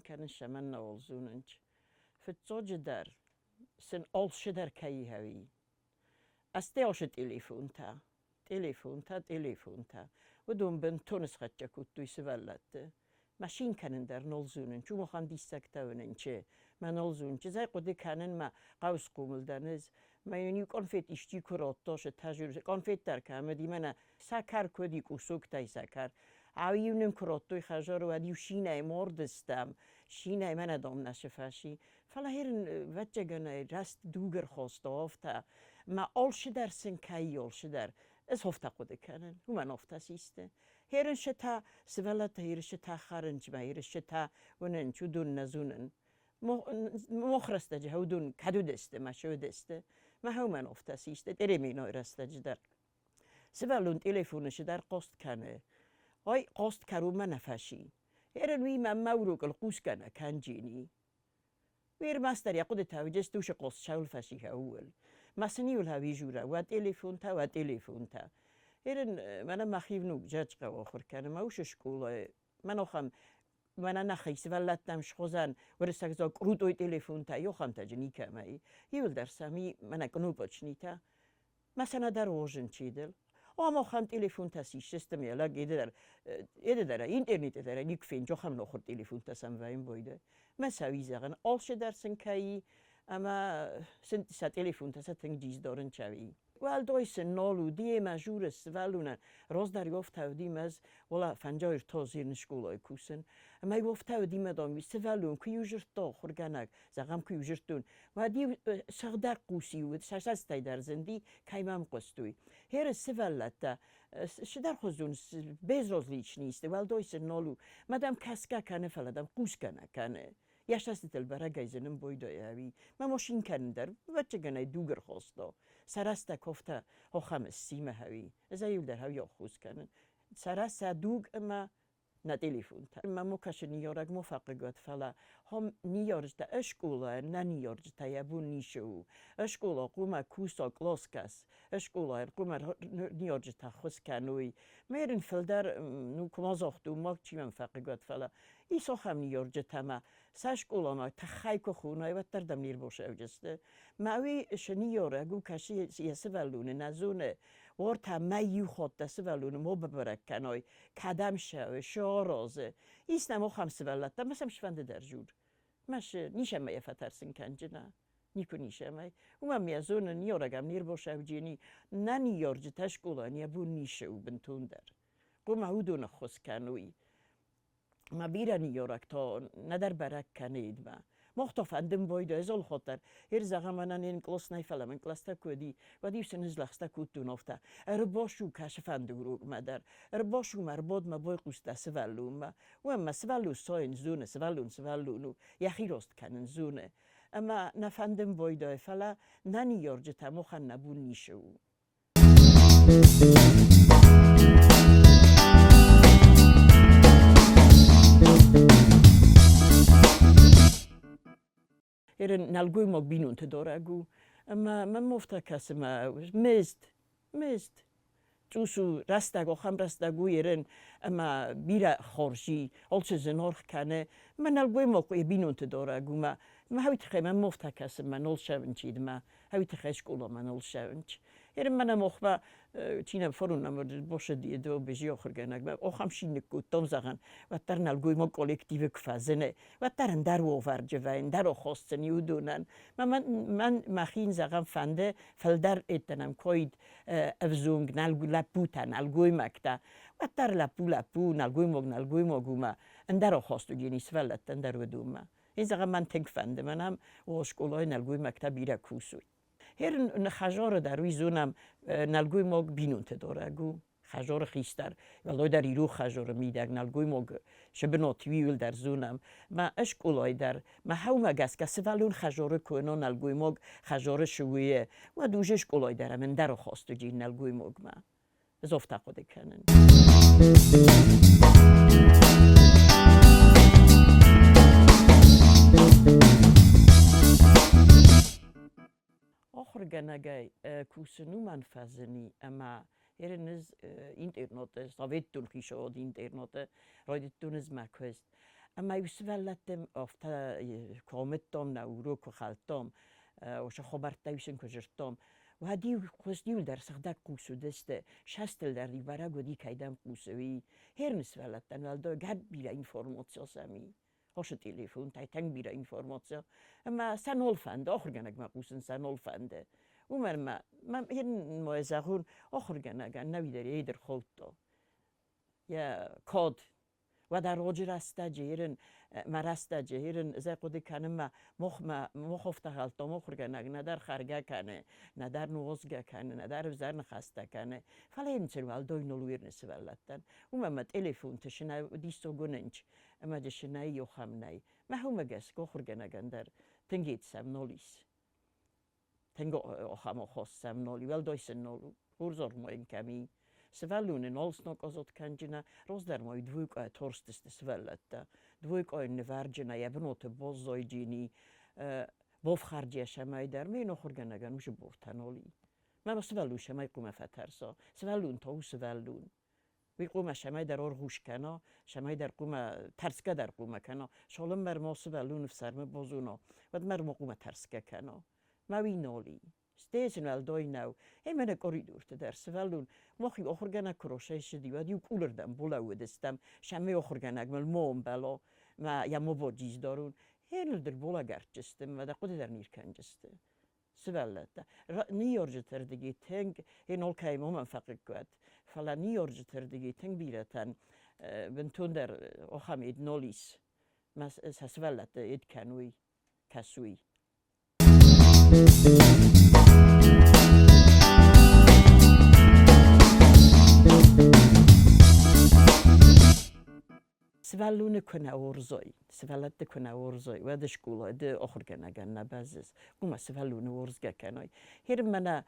кӕнын сӕмӕн нӕуал зонынч. Фыццоджыдӕр сын алцыдӕр кӕй хӕуи. Астӕусы телефонтӕ, телефонтӕ, телефонтӕ. Уыдон бынтон схӕццӕ кодтой сывӕллӕтты. Машин кӕнын дӕр нал зонын, чумохан диссӕгтӕ уынын чи. Мӕ нал зонын, чи зӕй хъуыды кӕнын мӕ хъӕу схъомыл дӕн ӕз. Мӕ йын иу конфет исчи куы радта, та конфет дӕр кӕм уыди, мӕнӕ сӕкӕр куы уыди, къусоктӕй сӕкӕр. Ау-иу нын куы радтой хӕдзары, уӕд-иу шинӕй мардыстӕм, шинӕй мӕнӕ дам нӕ сыфӕси. Фӕлӕ херын ӕвӕццӕгӕн раст дуг ӕрхаста афтӕ, мӕ алцыдӕр сын кӕй алцыдӕр. Ӕз афтӕ хъуыды кӕнын, уымӕн афтӕ систы. Херын сытӕ, сывӕллӕттӕ ерысытӕ хӕрынч мӕ ерысытӕ уынынч, уыдон нӕ зонын. Мох рӕстӕджы уыдон кӕд уыдысты мӕ цы уыдысты, мӕ уымӕн афтӕ систы, Тереминой рӕстӕджы дӕр. Сывӕллон телефоны цыдӕр хъаст кӕны. Ай хъаст кӕронмӕ нӕ фӕци. Ерын уый мӕнмӕ урокыл хъусгӕ нӕ кӕнджини. Уый ӕрмӕстдӕр йӕ хъуыдытӕ уыдысты уыцы хъаст цӕуыл фӕци, ууыл. Мӕ сын иуыл ӕвизура, уӕ телефонтӕ, уӕ телефонтӕ. Ерын мӕнӕ мӕхи внук Джӕджхъӕуы ахуыр кӕны, мӕ усы скъолайы мӕн охӕм мӕнӕ нӕхи сывӕллӕттӕм схуызӕн уырыссаг дзог крутой телефонтӕ йохӕмтӕджы никӕмӕй. Иуылдӕр сӕм и мӕнӕ кнопочнитӕ. Мӕ сӕнӕдӕр озын чидыл. Омохӕм телефонтӕ систы ме лӕг едӕр едӕр интернет дӕр никуы фенджохӕм нохур телефонтӕ сӕм вӕйын бойды. Мӕ сӕ уи зӕгъын, алчидӕр сын кӕй ӕмӕ сын сӕ телефонтӕ сӕ тынг диздорын чӕви. Уӕлдай сын нал уыди ӕмӕ журы сывӕллонӕн раздӕр афтӕ уыди мӕ ӕз уӕлӕ фӕнджайы ртазирны скъолайы кусын. Ӕмӕ афтӕ уыди мӕ дам сывӕллон куы-иу зырдта ахуыргӕнӕг, зӕгъӕм, куы-иу зырдтон, уӕд-иу сыгъдӕг хъус-иу уыд, сӕ цӕстӕй дӕр зынди, кӕй мӕм хъуыстой. Херы сывӕллӕттӕ цыдӕрхуызон безразличный сты, уӕлдай сын нал у. Мӕ дам кӕсгӕ кӕны, фӕлӕ дам хъусгӕ нӕ кӕны. Йӕ цӕстытыл бӕрӕгӕй зынын байдайы ӕви мӕ машин кӕнын дӕр, ӕвӕццӕгӕн ӕй дуг ӕрхаста. Сарӕзта кофтӕ хохӕм ссимӕ хӕуи. Ӕз ӕй иу дӕр хӕуи ӕххуыс кӕнын. Сарӕзта дуг ӕмӕ нӕ телефонтӕ. Мӕ мо кӕсы ныййарӕг мо фӕхъыг уӕд, фӕлӕ хом ныййарджытӕ скъолайӕн нӕ ныййарджытӕ йӕ бон ницы у. Скъола хъуамӕ куса къласгӕс, скъолайӕн хъуамӕ ныййарджытӕ ххуыс кӕной. Мӕ фылдӕр ну куы ма загътон, мах чи мӕм фӕхъыг уӕд, фӕлӕ ис ахӕм ныййарджытӕ ӕмӕ сӕ скъоламӕ тыххӕй куы хоной, уӕддӕр дӕм не рбацӕуджысты. Мӕ уый сы ныййарӕг у, кӕсы йӕ сывӕллоны нӕ зоны, уартӕ мӕ иу хатт дӕ сывӕллоны ма бабӕрӕг кӕной, кӕдӕм цӕуы, цы аразы. Ис нӕм ахӕм сывӕллӕттӕ, ӕмӕ сӕм сфӕнды дӕр дзур. Мӕ сы ницӕмӕй йӕ фӕтӕрсын кӕнджына. Никуы ницӕмӕй. Уымӕн йӕ зоны, ныййарӕг ӕм не рбацӕуджени, нӕ ныййарджытӕ скъолайӕн йӕ бон ницы у бынтондӕр. Хъуамӕ уыдон ӕххуыс кӕной. Мӕ бирӕ ныййарӕг та нӕдӕр бӕрӕг кӕнид мӕ. Мах та фӕндын байдайы золхот дӕр. Ир зӕгъӕм, мӕнӕн ин кълас нӕй, фӕлӕ мын кълӕстӕ куы уыди, уӕд-иу сын ӕз лӕгъстӕ кодтон афтӕ: ӕрбацу кӕсыфӕнды урокмӕ дӕр, ӕрбацу мӕ, ӕрбад мӕ байхъус дӕ сывӕллонмӕ. Уӕм мӕ сывӕллон сайын зоны, сывӕллон сывӕллон у, йӕхи раст кӕнын зоны. Ӕмӕ нӕ фӕндын байдайы, фӕлӕ нӕ ныййарджытӕ махӕн нӕ бон ницы у. Ерын нӕлгоймаг бинонты дорӕг у, ӕмӕ мӕм афтӕ кӕсы мӕ мызд, мызд. Цъус у рӕстӕг, ахӕм рӕстӕг у ерын, ӕмӕ бирӕ хорз и, алцы зынаргъ кӕны. Мӕ нӕлгоймаг йӕ бинонты дорӕг у, мӕ мӕ уый тыххӕй мӕм афтӕ кӕсы, мӕ нал сӕвынчид мӕ Хӕуи тыххӕй скъоламӕ нал ссӕуынч. Ерын мӕнӕ мохмӕ чи нӕ форун ӕмӕ босыди до бези ахуыргӕнӕгмӕ охӕм ши ныккодтон, зӕгъӕн, уӕддӕр нӕлгоймаг коллективы куы фӕзыны, уӕддӕр ӕндӕр уавӕрджы вӕййы, ӕндӕр охосдзӕни уыдонӕн. Мӕ мӕн мӕхин, зӕгъӕн, фӕнды фылдӕр эттӕнӕм койд ӕвзонг лӕппутӕ, нӕлгоймӕгтӕ. Уӕддӕр лӕппу лӕппу, нӕлгоймаг нӕлгоймаг у мӕ ӕндӕр охост уыди сывӕллӕттӕ ӕндӕр уыдонмӕ. Ин зӕгъӕн, мӕн тынг фӕнды, мӕн ам о скъолайы нӕлгоймӕгтӕ бирӕ кусуй. Хер хӕзоры дӕр уый зонӕм, нӕлгоймаг бинонты дорӕг у, хӕзоры хистӕр. Уӕлдайдӕр ирон хӕзоры мидӕг нӕлгоймаг сыбынот уиуыл дӕр зонӕм. Мӕ скъолайы дӕр мӕ хӕумӕ гӕсгӕ сывӕллон хӕзоры куы уына нӕлгоймаг хӕзоры сыуйы, уӕд уже скъолайы дӕр ӕм ӕндӕр ахаст уыди нӕлгоймагмӕ. Ӕз афтӕ хъуыды кӕнын. Ахуыргӕнӕгӕй кусын уымӕн фӕзыни, ӕмӕ ерын ӕз интернаты, советон хицауады интернаты райдыдтон ӕз мӕ куыст. Ӕмӕ-иу сывӕллӕтты афтӕ куы амыдтам, нӕ урок куы хӕлдтам, уыцы хабӕрттӕ-иу сын куы дзырдтам, уӕд-иу иуылдӕр сыгъдӕг хъус уыдысты, сӕстыл дӕр-иу бӕрӕг уыди, кӕйдӕм хъусы, уый. Херны сывӕллӕттӕн уӕлдай гӕд бирӕ информаци сӕм и. Хосы телефонтӕй тынг бирӕ информаци, ӕмӕ сӕ нал фӕнды, ахуыргӕнӕгмӕ хъусын сӕ нал фӕнды. Уымӕн ӕмӕ мӕ зӕгъун, ахуыргӕнӕгӕн нӕуидӕр ейдӕр холдта йӕ код. Уӕдӕ роджы рӕстӕджы ерын, мӕ рӕстӕджы ерын ӕз хъуыды кӕнын мӕ мохмӕ мохофтӕгъӕлттӕм ахуыргӕнӕг нӕдӕр хӕргӕ кӕны, нӕдӕр нуозгӕ кӕны, нӕдӕр ӕвзӕр ныхӕстӕ кӕны, фӕлӕ йын сын уӕлдай нал уырны сывӕллӕттӕн. Уымӕн ӕмӕ телефонты сынӕ диссаг уынынч, ӕмӕ дзы сынӕй иухӕм нӕй. Мӕ уымӕ гӕсгӕ ахуыргӕнӕгӕн дӕр тынг ецӕм нал ис. Тынг ахӕм ахос сӕм нал и, уӕлдай сын нал у. Хорзормойын кӕм и. Сывӕллоны нал снокъазот кӕнджына, раздӕр ма двойкъайӕ тарстысты сывӕллӕттӕ. Двойкъайы нывӕрджына йӕ быноты баззайджини, бафхӕрджия сӕмӕй дӕр, ме нахуыргӕнӕгӕн уыцы бортӕ нал и. Мӕ сывӕллон сӕмӕй хъуамӕ фӕтӕрса, сывӕллон та у сывӕллон. Уый хъуамӕ цӕмӕйдӕр аргъуц кӕна, цӕмӕйдӕр хъуамӕ тӕрсгӕ дӕр хъуамӕ кӕна. Цалынмӕ ма сывӕллон ӕфсӕрмы базона, уӕдмӕ ма хъуамӕ тӕрсгӕ кӕна. Мӕ уый нал и. Стӕй уӕлдай нӕу. Ӕмӕ нӕ къоридорты дӕр сывӕллон мах-иу ахуыргӕнӕг куы рацӕйцыди, уӕд-иу къулырдӕм балӕууыдыстӕм, цӕмӕй ахуыргӕнӕг мыл ма ӕмбӕла, мӕ йӕ ма баджиз дарон. Гъеныр дӕр балӕгӕрдджысты ӕмӕ дӕ хъуыды дӕр не ркӕнджысты. Сывӕллӕттӕ. Ныййарджыты рдыгӕй тынг, ен алкӕй уымӕн фӕхъыг кӕд, фӕлӕ ныййарджыты рдыгӕй тынг бирӕтӕн бынтондӕр ахӕм ед нал ис, мӕ сӕ сывӕллӕтты ед кӕнуй, кӕсуй. Сывӕллоны куы нӕ уарзой, сывӕллӕтты куы нӕ уарзой, уӕд скъолайы ды ахуыргӕнӕгӕн нӕ бӕззыс. Уымӕ сывӕллоны уарзгӕ кӕной. Хер мӕнӕ,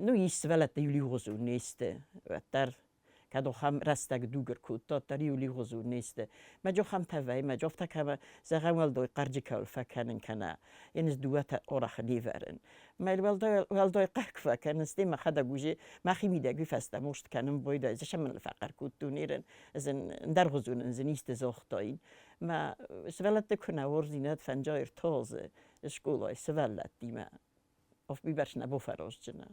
ну, ис сывӕллӕттӕ иу лигъуызон не сты, уӕддӕр кӕд ахӕм рӕстӕг дугыр кодта, уӕддӕр иу лигъуызон не сты. Мӕ джохӕмтӕ вӕй, мӕ джофтӕ кӕмӕ зӕгъӕм уӕлдай хъарджы кӕуыл фӕкӕнын кӕнӕ, йын ӕз дыууӕтӕ арӕх не вӕрын. Мӕ уӕлдай хъӕр куы фӕкӕнын, стӕй мӕхӕдӕг уже мӕхимидӕг уый фӕстӕ мост кӕнын байдайы, зӕгъӕм мын фӕхъӕр кодтон ерын, ӕз ын ӕндӕргъуызон ын дзы ницы загътаин. Мӕ сывӕллӕтты куы нӕ уарзин, фӕнджа ӕртӕ скъолайы сывӕллӕттимӕ. Уый нӕ бофӕразджынӕ.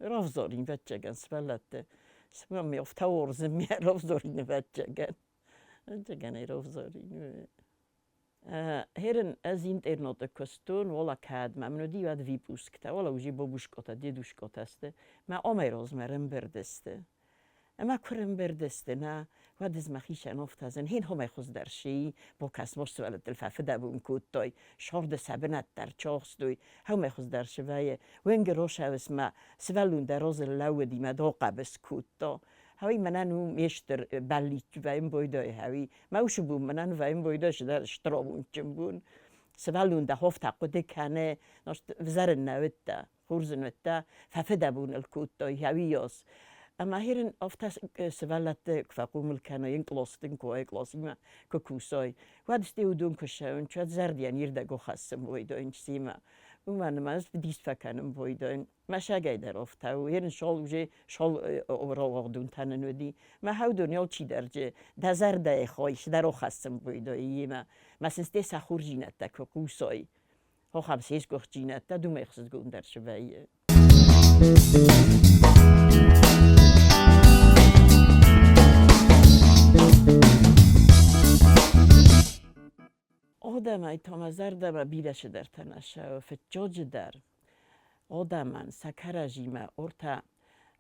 Равзарин ӕвӕццӕгӕн сывӕллӕтты. Цыма ме афтӕ уарзын ме равзарин ӕвӕццӕгӕн. Ӕвӕццӕгӕн ӕй равзарин. Херын ӕз интернаты куыстон, уола кӕд мӕ мын уыди уӕд випусктӕ, уола уже бабушкотӕ, дедушкотӕ сты. Мӕ амӕй размӕ рӕмбырд сты. Ӕмӕ куы рӕмбырд сты, нӕ, уӕд ӕз мӕхицӕн афтӕ зын, хин хомӕй хуыздӕр си, бокас мо сывӕллӕттыл фӕфыдӕбон кодтой, сорды сӕ бынат дӕр чохстой, хомӕй хуыздӕр сывӕйы, уӕнгы росӕвыс ма сывӕллон дӕр розы лӕууыди мӕ дохъӕбыс кодта. Хауи мӕнӕн у ме стыр бӕллиц вӕйын бойдой хауи. Мӕ усы бон мӕнӕн вӕйын бойдой сыдӕр стыр амондджын бон. Сывӕллон дӕ хофтӕ хъуыды кӕны, взӕрын нӕ уыдта. Хорз ын уыдта, фӕфыдӕбон ыл кодтой хауиос. Ӕмӕ херын афтӕ сывӕллӕтты куы фӕхъомыл кӕной, ын кълосты куы уой, кълосимӕ куы кусой, уӕд стӕй уыдон куы ссӕуынц, уӕд зӕрдийӕн ирдӕг охӕссын бойдойын симӕ. Уымӕн ӕмӕ ӕз дис фӕкӕнын бойдойын. Мӕсӕгӕй дӕр афтӕ у. Ерын шол уже шол рауагъдунтӕн уыди. Мӕ хӕудон алчидӕр дӕ зӕрдӕйы хой дӕр охӕссын бойдой имӕ. Мӕ сын сте сӕ хорздзинӕдтӕ куы хъусой, Хохам се сгуыхтдзинӕдтӕ дымӕ ӕхсызгондӕр свӕййы. Адӕмӕй та мӕ зӕрдӕмӕ бирӕ цыдӕртӕ нӕ цӕуы. Фыццаджыдӕр, адӕмӕн сӕ кӕрӕдзимӕ ортӕ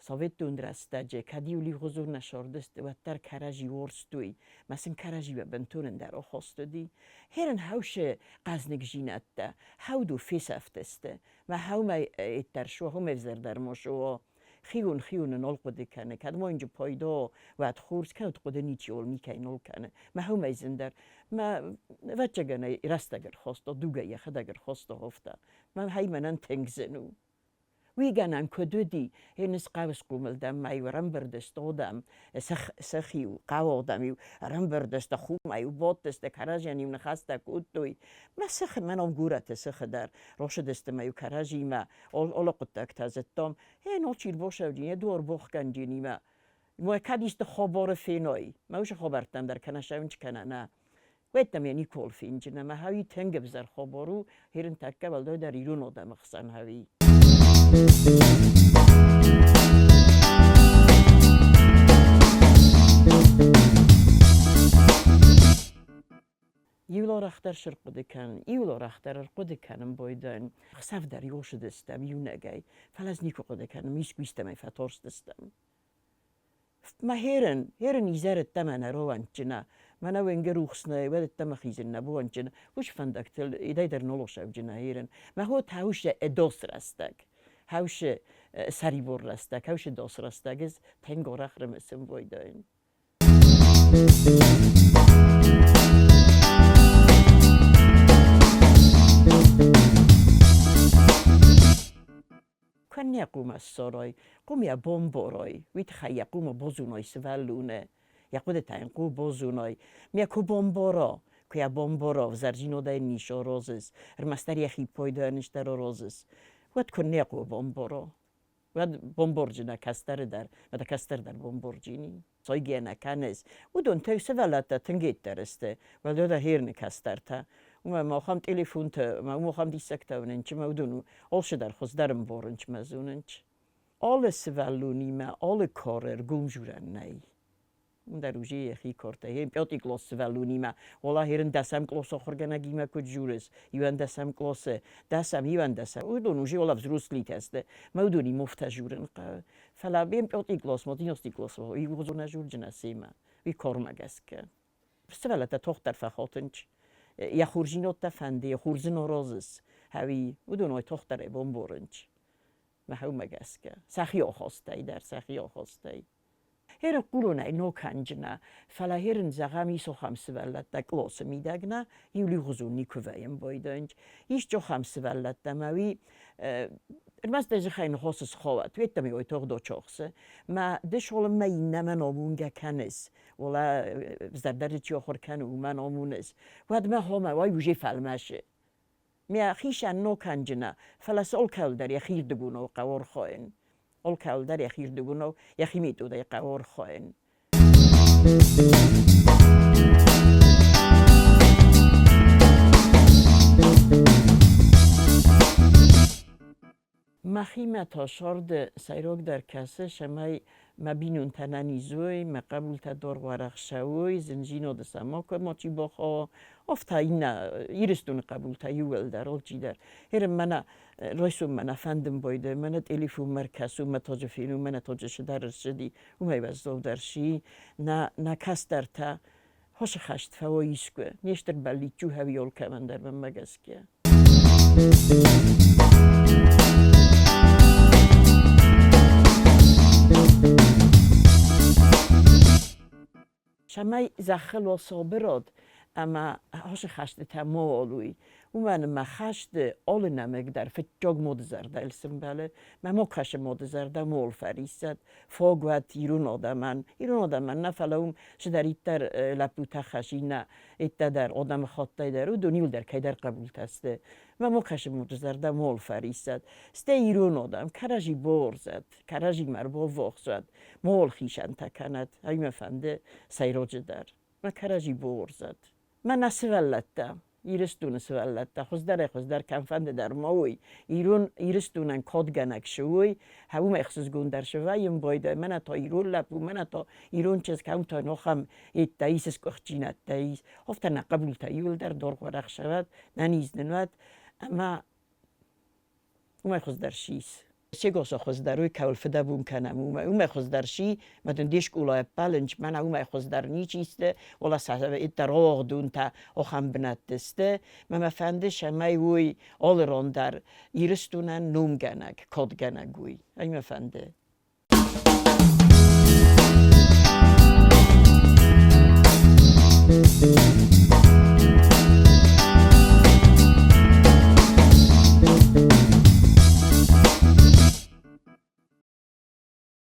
Советон рӕстӕджы кӕд-иу лигъуызон нӕ сордысты, уӕддӕр кӕрӕдзи уорстой, ма сын кӕрӕдзимӕ бынтон ӕндӕр ахаст уыди. Херын хӕусы хъӕзныгдзинӕдтӕ хӕуду фесӕфтысты, ма хӕумӕ ӕддӕр суа, хӕумӕ ӕвзӕрдӕр ма суа. Хион хионы нал хъуыды кӕны, кӕд ма инджы пайда, уӕд хорз, кӕд хъуыды ничиуал никӕй нал кӕны. Мӕ хӕумӕ зындӕр. Мӕ ӕвӕццӕгӕн ӕй рӕстӕг ӕрхаста, дугӕй йӕхӕдӕг ӕрхаста афтӕ. Мӕ хай мӕнӕн тынг зын у. Уый гӕнӕн куыд уыди, Еныс хъӕуы схъомыл дӕн ма-иу ӕрӕмбырд сты одӕм, сӕхи-иу, хъӕуы одӕм-иу ӕрӕмбырд сты, хумӕ-иу бадтысты, кӕрӕдзийӕн-иу ныхӕстӕ кодтой. Мӕ сыхы, мӕ ном горӕты сыхы дӕр росыдысты мӕ-иу кӕрӕдзимӕ олы хъуыддӕгтӕ зыдтам. Гъе, ночи рбосӕвджын, йӕ дуар бохгӕнджынимӕ. Мӕ кӕд исты хабары феной, мӕ уыцы хабӕрттӕм дӕр кӕнӕ сӕвынч кӕнӕ нӕ. Уӕддӕм йӕ никуал фенджын ӕмӕ хауи тынг ӕвзӕр хабар у, херын тӕккӕ уӕлдайдӕр ирон адӕмы хсӕн хауи. Иу лорӕхдӕр сырхъуыды кӕн, иу лорӕхдӕр ӕрхъуыды кӕнын бойдӕн. Хсӕв дӕр иосыдыстӕм иунӕгӕй, фӕлӕ ӕз никуы хъуыды кӕнын, искуы истӕмӕй фӕторстыстӕм. Ма херын, херын изӕр ӕддӕмӕ нӕ рованчына, мӕнӕ уӕнгӕ рухс нӕ, уӕд ӕддӕмӕ хизын нӕ бованчына, уыцы фӕндӕгтыл идӕй дӕр нолосӕвджына херын. Мӕ хо таусы ӕдос рӕстӕг, хаусы сӕрибор рӕстӕг, хаусы дос рӕстӕг ӕз тынг арӕх рымысын бойдӕн. Куыннӕ хъуамӕ ссарай, хъуамӕ йӕ бамбарай, уый тыххӕй йӕ хъуамӕ базонай сывӕллоны, йӕ хъуыдытӕ йын хъуамӕ базонай. Мӕ куы бамбара, куы йӕ бамбара, ӕвзӕрдзинадӕй йын ницы аразыс, ӕрмӕстдӕр йӕхи пайдайӕн исты аразыс, уӕд куыннӕ хъуамӕ бамбара? Уӕд бомборджына кӕстӕры дӕр, ӕмӕ дӕ кӕстӕр дӕр бомборджини. Цойгӕ нӕ кӕныс. Уыдон та сывӕллӕттӕ тынг ӕддӕр сты, уӕлдайдӕр херны кӕстӕртӕ. Уымӕ ма ахӕм телефонтӕ ӕмӕ уым ахӕм диссӕгтӕ уынынч ӕмӕ уыдон алцыдӕр хуыздӕр ӕмбарынч мӕ зонынч. Алы сывӕллонимӕ алы кары ӕргом дзурӕн нӕй. Уым уже йӕхи кортӕ. Пятый класс сывӕллонимӕ, ола херын дӕсӕм къласы ахуыргӕнӕгимӕ куыд дзурыс, иуӕндӕсӕм къласы, дӕсӕм, иуӕндӕсӕм, уыдон уже ола взрослитӕ сты, мӕ уыдонимӕ афтӕ дзурын хъӕуы. Фӕлӕ бем пятый классмӕ, одиннадцатый классмӕ иугъуызон дзурджынӕ семӕ, уый кормӕ гӕсгӕ. Сывӕллӕттӕ тохтдӕр фӕхотынч. Йӕ хурзинодтӕ фӕнды, йӕ хурдзын орозыс, хӕуи, уыдон ой тохтдӕрӕй бомборынч. Мӕ хӕумӕ гӕсгӕ. Сӕхи охостӕй дӕр, сӕхи охостӕй. Херын хъулонӕй нокӕнджына, фӕлӕ херын зӕгъӕм ис охӕм сывӕллӕттӕ кълосы мидӕг нӕ, иу лигъуызон никуы вӕййӕм бойдӕнч. Ис чохӕм сывӕллӕттӕ мӕ уый ӕрмӕст дӕ дзыхӕй ныхосы сховӕт, уеддӕмӕ ой тогъдо чохсы. Мӕ ды шолынмӕ иннӕмӕ номунгӕ кӕныс, уола зӕрдӕры чи охур кӕны, уымӕ номуныс. Уӕд мӕ хомӕ уай уже фӕлмӕсы. Мӕ хисӕн нокӕнджына, фӕлӕ сӕ алкӕуылдӕр йӕхирдыгонау хъӕуы ӕрхойын. Алкӕуылдӕр йӕхирдыгонау, йӕхи методӕй хъӕуы ӕрхойын. Мӕхимӕ та сӕрды сӕйрагдӕр кӕсы, цӕмӕй мӕ бинонтӕ ӕнӕниз уой, мӕ хъӕбултӕ доргъуӕрӕх цӕуой, зындзинады сӕ макуы мачи бахауа. Афтӕ иннӕ Ирыстоны хъӕбултӕ иууылдӕр, алчидӕр. Ерын мӕнӕ райсом мӕнӕ фӕндын байдайы, мӕнӕ телефонмӕ ӕркӕсун, мӕ тоджы фенун, мӕнӕ тоджы цыдӕр ӕрцыди, уымӕй уӕззаудӕр си. Нӕ, нӕ кӕстӕртӕ хосы хӕст фӕуой искуы, не стыр бӕллиц у хӕуи алкӕмӕн дӕр мӕнмӕ гӕсгӕ. Цӕмӕй зӕххыл уа сабырад ӕмӕ хосы хӕстытӕ ма уой, уымӕн ӕмӕ хӕсты алы нӕмыг дӕр фыццаг моды зӕрдӕйыл сӕмбӕлы. Мӕ ма кӕсы моды зӕрдӕ мол фӕриссӕд, фаг уӕд ирон адӕмӕн. Ирон адӕмӕн нӕ, фӕлӕ уым цыдӕриддӕр лӕппутӕ хӕсинӕ йедтӕ дӕр, адӕмыхаттӕй дӕр, уыдон иуылдӕр кӕйдӕр хъӕбултӕ сты. Мӕ ма кӕсы моды зӕрдӕ мол фӕриссӕд. Стӕй ирон адӕм кӕрӕдзи бауарзӕд, кӕрӕдзимӕ ӕрбаввахс уӕд, мол хицӕнтӕ кӕнӕд, ӕй мӕ фӕнды сӕйраджыдӕр. Мӕ кӕрӕдзи бауарзӕд. Мӕнӕ сывӕллӕттӕ, Ирыстоны сывӕллӕттӕ хуыздӕрӕй-хуыздӕр кӕмфӕнды дӕр ма уой, ирон Ирыстонӕн кадгӕнӕг цы уой, уымӕй ӕхсызгондӕр цы вӕййын байдайы, мӕнӕ та ирон лӕппу, мӕнӕ та ирон чызг, ам та нохӕм йедтӕ ис, сгуыхтдзинӕдтӕ ис. Афтӕ нӕ хъӕбултӕ иууылдӕр доргъуӕрӕх сӕвӕд, нӕниз нын уӕд ӕмӕ уымӕй хуыздӕр сис. Сегосы хуыздӕр уый кӕуыл фыдӕбон кӕнӕм, уымӕй, уымӕй хуыздӕр си, мӕ дын де скъолайы ӕппӕлынч, мӕнӕ уымӕй хуыздӕр ничи сты, ола сӕ рогъдунтӕ охӕм бынӕтты сты. Мӕ мӕ фӕнды, цӕмӕй уый алы рон дӕр Ирыстонӕн номгӕнӕг, кадгӕнӕг уый. Ай мӕ фӕнды. Thank you.